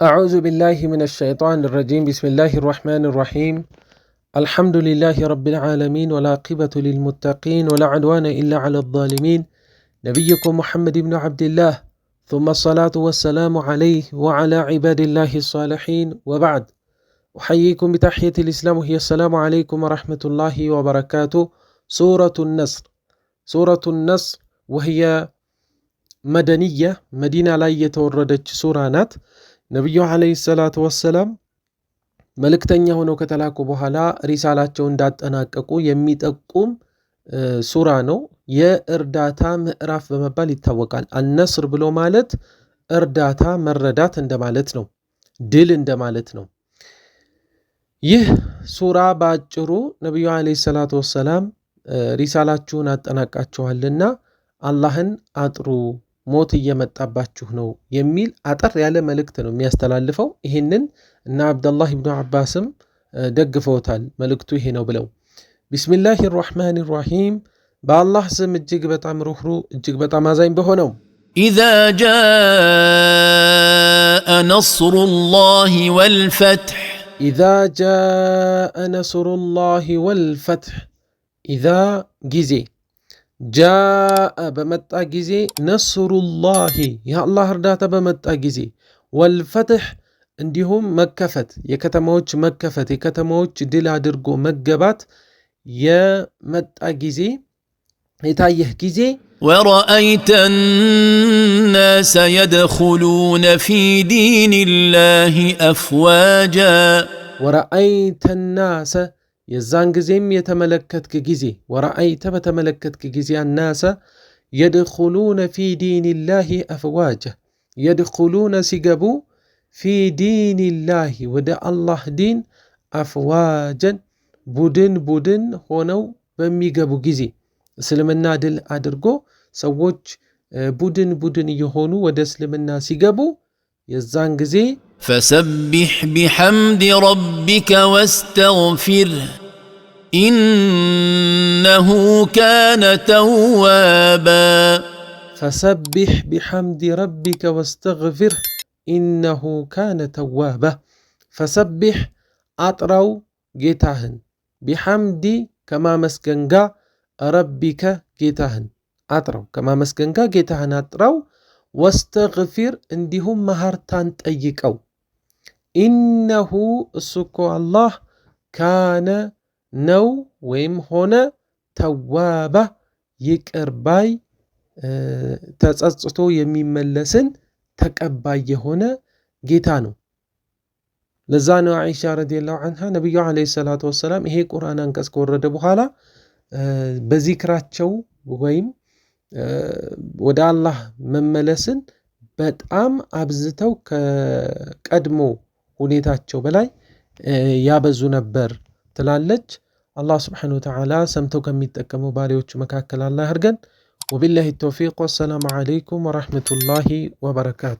أعوذ بالله من الشيطان الرجيم، بسم الله الرحمن الرحيم، الحمد لله رب العالمين، والعاقبة للمتقين، ولا عدوان إلا على الظالمين، نبيكم محمد بن عبد الله، ثم الصلاة والسلام عليه وعلى عباد الله الصالحين، وبعد، أحييكم بتحية الإسلام، وهي السلام عليكم ورحمة الله وبركاته. سورة النصر، سورة النصر وهي مدنية، መዲና ላይ የተወረደች ሱራ ናት። ነቢዩ ዓለይሂ ሰላቱ ወሰላም መልእክተኛ ሆነው ከተላኩ በኋላ ሪሳላቸው እንዳጠናቀቁ የሚጠቁም ሱራ ነው። የእርዳታ ምዕራፍ በመባል ይታወቃል። አልነስር ብሎ ማለት እርዳታ፣ መረዳት እንደማለት ነው። ድል እንደማለት ነው። ይህ ሱራ በአጭሩ ነቢዩ ዓለይሂ ሰላቱ ወሰላም ሪሳላችሁን አጠናቃችኋልና አላህን አጥሩ፣ ሞት እየመጣባችሁ ነው የሚል አጠር ያለ መልእክት ነው የሚያስተላልፈው። ይህንን እና አብደላህ ኢብኑ አባስም ደግፈውታል። መልእክቱ ይሄ ነው ብለው። ቢስሚላሂ ራሕማን ራሒም፣ በአላህ ስም እጅግ በጣም ሩህሩህ እጅግ በጣም አዛኝ በሆነው። إذا جاء نصر الله والفتح. إذا جاء نصر الله والفتح. إذا ጊዜ፣ جاء በመጣ ጊዜ፣ نصر الله የአላህ እርዳታ በመጣ ጊዜ፣ والفتح እንዲሁም መከፈት፣ የከተማዎች መከፈት፣ የከተማዎች ድል አድርጎ መገባት የመጣ ጊዜ፣ የታየህ ጊዜ። ورأيت الناس يدخلون في دين الله أفواجا. ورأيت الناس የዛን ጊዜም የተመለከትክ ጊዜ፣ ورأيت በተመለከትክ ጊዜ፣ الناس يدخلون في دين الله أفواجا، يدخلون ሲገቡ፣ في دين الله ወደ አላህ ዲን፣ أفواجا ቡድን ቡድን ሆነው በሚገቡ ጊዜ፣ እስልምና ድል አድርጎ ሰዎች ቡድን ቡድን እየሆኑ ወደ እስልምና ሲገቡ የዛን ጊዜ። فسبح بحمد ربك واستغفره، إنه كان توابا. فسبح بحمد ربك واستغفره، إنه كان توابا. فسبح አጥራው ጌታህን፣ بحمد ከማመስገን ጋር፣ ربك ጌታህን አጥራው፣ ከማመስገን ጋር ጌታህን አጥራው፣ واستغفر እንዲሁም መሀርታን ጠይቀው፣ إنه እሱ እኮ አላህ كان ነው ወይም ሆነ፣ توابا ይቅር ባይ፣ ተጸጽቶ የሚመለስን ተቀባይ የሆነ ጌታ ነው። ለዛ ነው አይሻ ረዲየላሁ ዐንሃ ነቢዩ ዓለይሂ ሰላቱ ወሰላም ይሄ ቁርአን አንቀጽ ከወረደ በኋላ በዚክራቸው ወይም ወደ አላህ መመለስን በጣም አብዝተው ከቀድሞ ሁኔታቸው በላይ ያበዙ ነበር ትላለች። አላህ ስብሐነሁ ወተዓላ ሰምተው ከሚጠቀሙ ባሪያዎቹ መካከል አላህ ያድርገን። ወቢላሂ ተውፊቅ፣ ወሰላሙ ዓለይኩም ወረሕመቱላሂ ወበረካቱ።